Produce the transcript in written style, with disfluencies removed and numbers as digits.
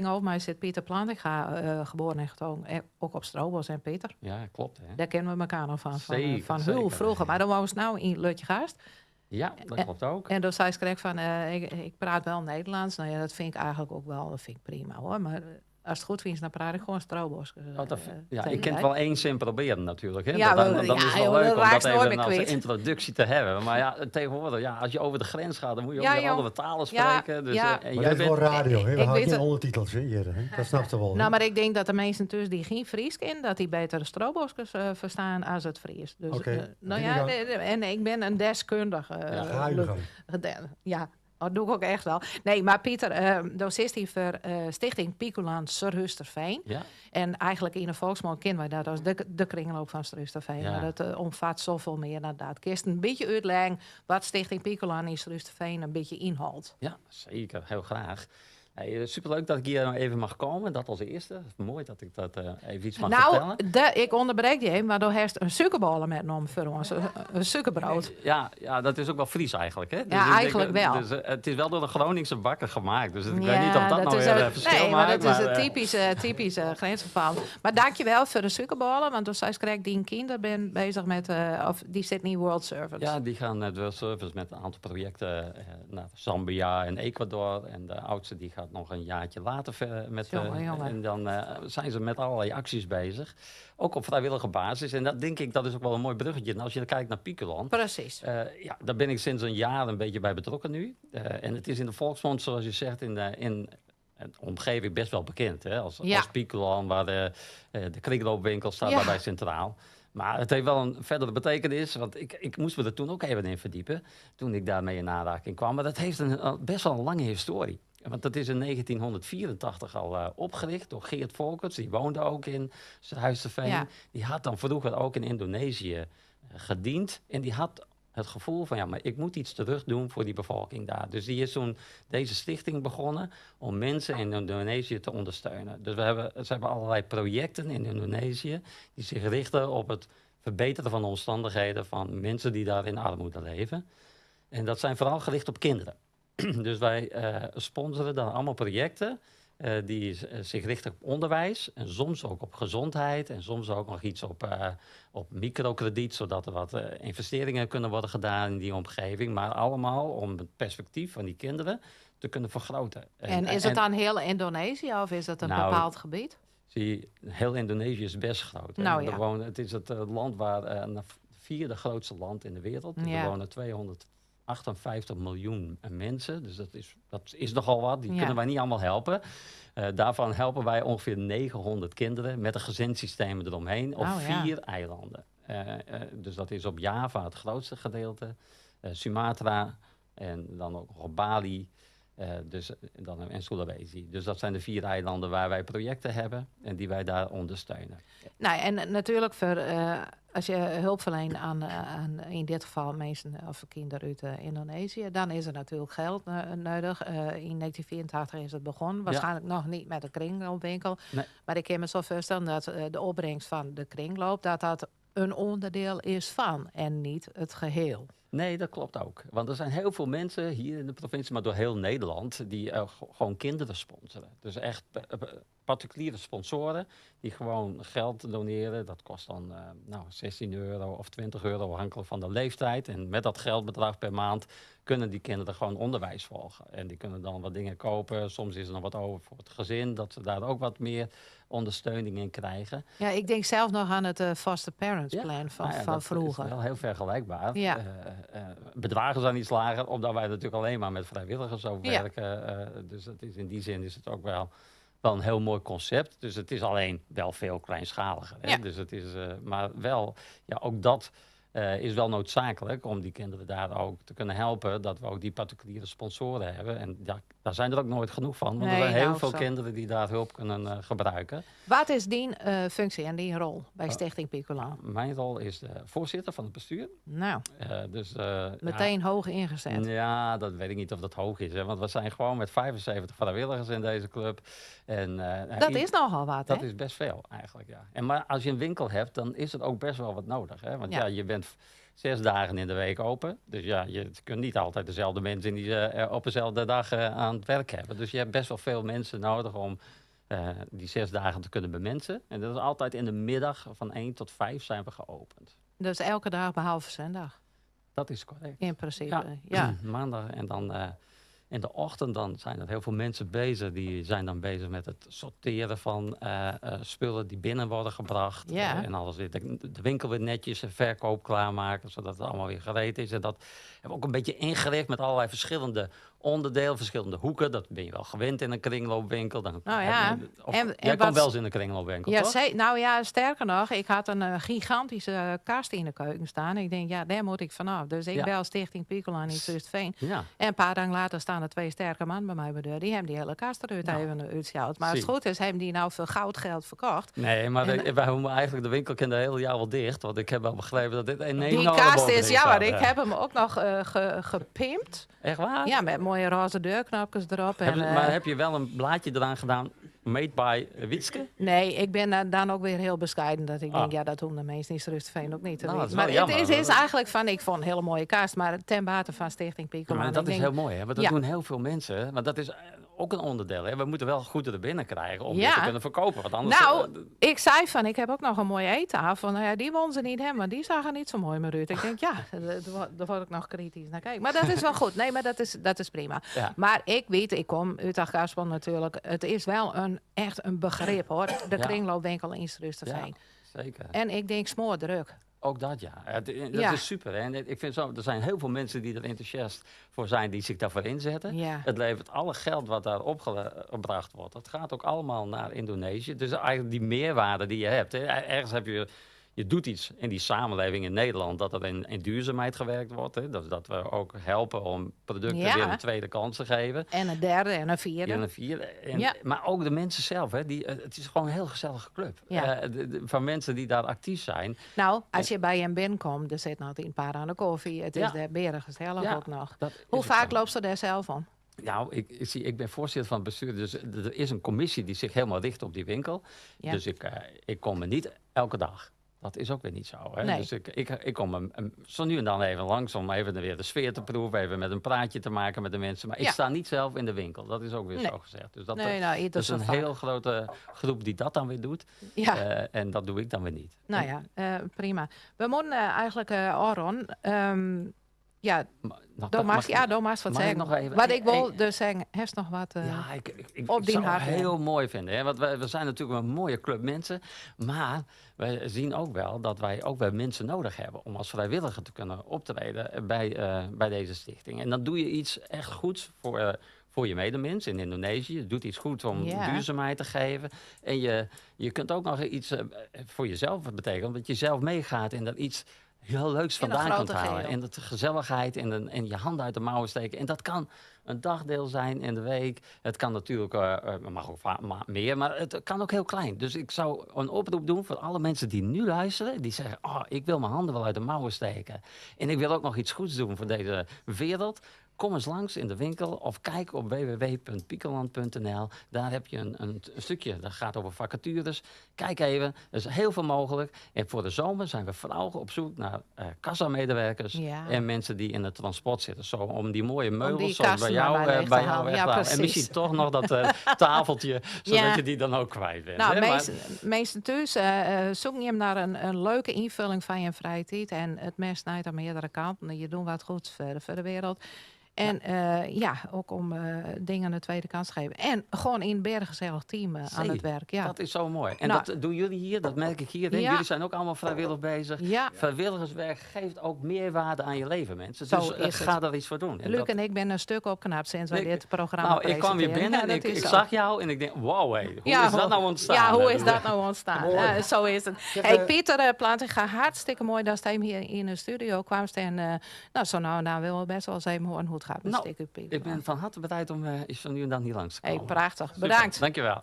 Tegenover mij zit Pieter Plantinga, geboren en getogen ook op Strobos en Pieter. Ja, klopt. Hè? Daar kennen we elkaar nog van, Zeker, van heel zeker. vroeger. Maar dan was nou in Lutjegast. Ja, dat klopt ook. En toen zei ze van, ik praat wel Nederlands. Nou ja, dat vind ik eigenlijk ook wel, dat vind ik prima hoor. Maar als het goed vindt, dan praat ik gewoon Strobos. Oh, dat ja, tegen ik kan het jij. wel één zin proberen natuurlijk. Hè? Ja, Dan ja, is het wel joh, leuk dat om raakt dat nooit even meer als kwijt. introductie te hebben. Maar ja, tegenwoordig, ja, als je over de grens gaat, dan moet je ook Ja, weer joh. andere talen Ja, spreken. Dus, ja. en Maar jij dit is wel bent radio, hè? We Ik hadden weet geen het. ondertitels hè, hier, hè? Dat snapt ze wel. hè? Nou, maar ik denk dat de mensen tussen die geen Fries kennen, dat die beter de Stroboskes verstaan als het Fries. Dus, Oké. nou Doe ja, je gang. nee, nee, en ik ben een deskundige. Ja. Ga je gang. Ja, dat doe ik ook echt wel. Nee, maar Pieter, daar zit hij voor Stichting Pikulan Surhuisterveen. Ja. En eigenlijk in de volksmond kennen wij dat als de kringloop van Surhuisterveen. Ja. Maar dat omvat zoveel meer dan dat. Kun je een beetje uitleggen wat Stichting Pikulan in Surhuisterveen een beetje inhoudt? Ja, zeker. Heel graag. Hey, superleuk dat ik hier nou even mag komen. Dat als eerste. Mooi dat ik dat even iets mag Nou, vertellen. ik onderbreek je even, maar door heeft een suikerballen met nom voor ons. Een suikerbrood. Ja, ja, dat is ook wel Fries eigenlijk, hè? Dus Ja, ik denk, eigenlijk wel. Dus, het is wel door de Groningse bakker gemaakt. Dus ik Ja, weet niet of dat nou is weer ook- een verschil nee, maar maakt. dat is maar, een typische grensgeval. Maar dankjewel voor de suikerballen, want toen zei ik, die kinderen ben bezig met, of die zit niet World Service. Ja, die gaan naar World Service met een aantal projecten naar Zambia en Ecuador. En de oudste die gaat nog een jaartje later ver met, Jongen, jongen. En dan zijn ze met allerlei acties bezig. Ook op vrijwillige basis. En dat denk ik, dat is ook wel een mooi bruggetje. En als je dan kijkt naar Pikulan. Ja, daar ben ik sinds een jaar een beetje bij betrokken nu. En het is in de volksmond, zoals je zegt, in de omgeving best wel bekend. Hè? Als Pikulan, waar de kringloopwinkel staat daarbij centraal. Maar het heeft wel een verdere betekenis, want ik moest me er toen ook even in verdiepen, toen ik daarmee in aanraking kwam. Maar dat heeft best wel een lange historie. Want dat is in 1984 al opgericht door Geert Volkerts. Die woonde ook in Surhuisterveen. Die had dan vroeger ook in Indonesië gediend. En die had het gevoel van, ja, maar ik moet iets terug doen voor die bevolking daar. Dus die is toen deze stichting begonnen om mensen in Indonesië te ondersteunen. Dus ze hebben allerlei projecten in Indonesië die zich richten op het verbeteren van de omstandigheden van mensen die daar in armoede leven. En dat zijn vooral gericht op kinderen. Dus wij sponsoren dan allemaal projecten die zich richten op onderwijs en soms ook op gezondheid en soms ook nog iets op microkrediet, zodat er wat investeringen kunnen worden gedaan in die omgeving. Maar allemaal om het perspectief van die kinderen te kunnen vergroten. En is het dan heel Indonesië of is dat een bepaald gebied? Zie, heel Indonesië is best groot, hè. Het is het land waar het vierde grootste land in de wereld. Er wonen 258 miljoen mensen. Dus dat is nogal wat. Die kunnen wij niet allemaal helpen. Daarvan helpen wij ongeveer 900 kinderen met een gezinssysteem eromheen op 4 eilanden. Dus dat is op Java het grootste gedeelte. Sumatra en dan ook nog op Bali. Dus dan en Sulawesi. Dus dat zijn de 4 eilanden waar wij projecten hebben en die wij daar ondersteunen. Nou, en natuurlijk voor als je hulp verleent aan in dit geval mensen of kinderen uit Indonesië, dan is er natuurlijk geld nodig. In 1984 is het begonnen. Waarschijnlijk nog niet met de kringloopwinkel. Maar ik kan me zo voorstellen dat de opbrengst van de kringloop, dat dat een onderdeel is van en niet het geheel. Nee, dat klopt ook. Want er zijn heel veel mensen hier in de provincie, maar door heel Nederland, die gewoon kinderen sponsoren. Dus echt particuliere sponsoren die gewoon geld doneren. Dat kost dan 16 euro of 20 euro, afhankelijk van de leeftijd. En met dat geldbedrag per maand kunnen die kinderen gewoon onderwijs volgen. En die kunnen dan wat dingen kopen. Soms is er nog wat over voor het gezin, dat ze daar ook wat meer ondersteuning in krijgen. Ja, ik denk zelf nog aan het Foster Parents Plan van Dat is vroeger. wel heel vergelijkbaar. Bedragen zijn iets lager, omdat wij natuurlijk alleen maar met vrijwilligers ook werken. Dus in die zin is het ook wel een heel mooi concept. Dus het is alleen wel veel kleinschaliger. Hè? Dus het is maar wel, ja, ook dat is wel noodzakelijk om die kinderen daar ook te kunnen helpen. Dat we ook die particuliere sponsoren hebben. En daar zijn er ook nooit genoeg van. Want er Nee, zijn heel nou, veel zo. kinderen die daar hulp kunnen gebruiken. Wat is die functie en die rol bij Stichting Pikulan? Mijn rol is de voorzitter van het bestuur. Meteen hoog ingezet. Ja, dat weet ik niet of dat hoog is. Hè, want we zijn gewoon met 75 vrijwilligers in deze club. En Dat is nogal wat, dat hè? is best veel eigenlijk, ja. Maar als je een winkel hebt, dan is er ook best wel wat nodig. Hè? Want je bent bent 6 dagen in de week open. Dus ja, je kunt niet altijd dezelfde mensen die op dezelfde dag aan het werk hebben. Dus je hebt best wel veel mensen nodig om die 6 dagen te kunnen bemensen. En dat is altijd in de middag van 1 tot 5 zijn we geopend. Dus elke dag behalve zondag, Dat is correct. In principe. Ja. Maandag en dan in de ochtend dan zijn er heel veel mensen bezig. Die zijn dan bezig met het sorteren van spullen die binnen worden gebracht. En alles weer de winkel weer netjes en verkoop klaarmaken, zodat het allemaal weer gereed is. En dat hebben we ook een beetje ingericht met allerlei verschillende onderdelen, verschillende hoeken. Dat ben je wel gewend in een kringloopwinkel. Dan, Nou ja, of, en jij komt wel eens in een kringloopwinkel, Ja, toch? nou ja, sterker nog, ik had een gigantische kast in de keuken staan. Ik denk, ja, daar moet ik vanaf. Dus ik bel Stichting Pikulan in Surhústerfean. En een paar dagen later staan er twee sterke mannen bij mij bij de deur. Die hebben die hele kast eruit Nou, even uitsjouwd. Maar als het zie. goed is, hebben die nou voor goud geld verkocht. Nee, maar wij hoeven eigenlijk de winkel kent de hele jaar wel dicht. Want ik heb wel begrepen dat dit een Die enorme kast is, ja, maar daar. ik heb hem ook nog gepimpt. Echt waar? Ja, met mooie roze deurknopjes erop. En, Maar heb je wel een blaadje eraan gedaan, made by Wietske? Nee, ik ben dan ook weer heel bescheiden. Dat ik Ah. denk, ja, dat doen de mensen in Surhústerfean ook niet te Nou, dat weten. is wel Maar jammer, het is hoor. eigenlijk van, ik vond een hele mooie kast. Maar ten bate van Stichting Pikulan. Maar dat Ik is denk, heel mooi, hè? Want dat doen heel veel mensen. Want dat is ook een onderdeel. Hè? We moeten wel goederen binnenkrijgen om dit te kunnen verkopen. Want anders, Nou, ik zei van, ik heb ook nog een mooie eettafel. Nou ja, die wilden ze niet hebben, want die zagen niet zo mooi meer uit. Ik denk, ja, daar word ik nog kritisch naar kijken. Maar dat is wel goed. Nee, maar dat is prima. Maar ik weet, ik kom uit Achtkarspelen natuurlijk. Het is wel echt een begrip, hoor. De kringloopwinkel in Surhústerfean. Ja, zeker. En ik denk, smoordruk. Ook dat, ja. Dat is super. Hè? En ik vind zo, er zijn heel veel mensen die er enthousiast voor zijn, die zich daarvoor inzetten. Het levert alle geld wat daar opgebracht wordt, dat gaat ook allemaal naar Indonesië. Dus eigenlijk die meerwaarde die je hebt. Hè? Ergens heb je, je doet iets in die samenleving in Nederland, dat er in duurzaamheid gewerkt wordt. Hè? Dus dat we ook helpen om producten weer een tweede kans te geven. En een derde en een vierde. En een vierde. Maar ook de mensen zelf. Hè? Het is gewoon een heel gezellige club. Van mensen die daar actief zijn. Nou, als je bij hem binnenkomt, er zit nog een paar aan de koffie. Het is daar beren gezellig ook nog. Dat is Hoe ook vaak zo. loopt ze daar zelf om? Nou, zie, ik ben voorzitter van het bestuur, dus er is een commissie die zich helemaal richt op die winkel. Dus ik kom er niet elke dag. Dat is ook weer niet zo. Hè? Nee. Dus ik kom zo nu en dan even langs om even weer de sfeer te proeven, even met een praatje te maken met de mensen. Maar ik sta niet zelf in de winkel. Dat is ook weer Nee. zo gezegd. Dus dat, Nee, nou, ieder dat is zijn een vak. heel grote groep die dat dan weer doet. En dat doe ik dan weer niet. Nou ja, prima. We moeten eigenlijk, Aron, ja, Maar, nog, door mag mag, ja, door mag wat mag ik zeggen. nog even- Wat ik wil dus zeggen, heeft nog wat Ja, ik op ik die zou het hart heel mooi vinden. Hè? Want we zijn natuurlijk een mooie club mensen. Maar wij zien ook wel dat wij ook wel mensen nodig hebben om als vrijwilliger te kunnen optreden bij deze stichting. En dan doe je iets echt goeds voor je medemens in Indonesië. Je doet iets goed om duurzaamheid te geven. En je kunt ook nog iets voor jezelf betekenen, omdat je zelf meegaat en dat iets heel leuks In een vandaan kunt grote halen. geheel. En dat gezelligheid en je handen uit de mouwen steken. En dat kan een dagdeel zijn in de week. Het kan natuurlijk, mag ook meer, maar het kan ook heel klein. Dus ik zou een oproep doen voor alle mensen die nu luisteren. Die zeggen, oh, ik wil mijn handen wel uit de mouwen steken. En ik wil ook nog iets goeds doen voor deze wereld. Kom eens langs in de winkel of kijk op www.pikulan.nl. Daar heb je een stukje dat gaat over vacatures. Kijk even, er is heel veel mogelijk. En voor de zomer zijn we vooral op zoek naar kassamedewerkers en mensen die in het transport zitten. Zo, om die mooie meubels Die zoals bij kasten maar jou, maar leeg bij te jou halen. weg Ja, te halen. En precies. misschien toch nog dat tafeltje, zodat je die dan ook kwijt bent. Nou, hè? Maar- meesten thuis zoek je hem naar een leuke invulling van je vrije tijd. En het mes snijdt aan meerdere kanten. Je doet wat goeds voor de wereld. En ja, ook om dingen een tweede kans te geven. En gewoon in een berggezellig team aan het Zie, werk. Ja. Dat is zo mooi. En Nou. dat doen jullie hier, dat merk ik hier. hè? Ja. Jullie zijn ook allemaal vrijwillig bezig. Vrijwilligerswerk geeft ook meerwaarde aan je leven, mensen. Zo Dus is het. ga daar iets voor doen. En Luc dat- en ik ben een stuk opgeknapt sinds wij dit programma Nou, ik kwam hier presenteren. binnen Ja, en dat ik, is ik zo. zag jou en ik denk, wow, hé, hoe Ja, is dat nou ontstaan? Ja, hoe hè? is dat nou ontstaan? Mooi. Zo is het. Zeg, Hey, Pieter Plantinga, hartstikke mooi dat je hier in de studio kwam. En nou, zo nou en dan willen we best wel eens even horen hoe het gaat met Nou, Stichting Pikulan. ik ben van harte bereid om eens van nu en dan hier langs te Hey, komen. prachtig. Super, Bedankt. Dankjewel.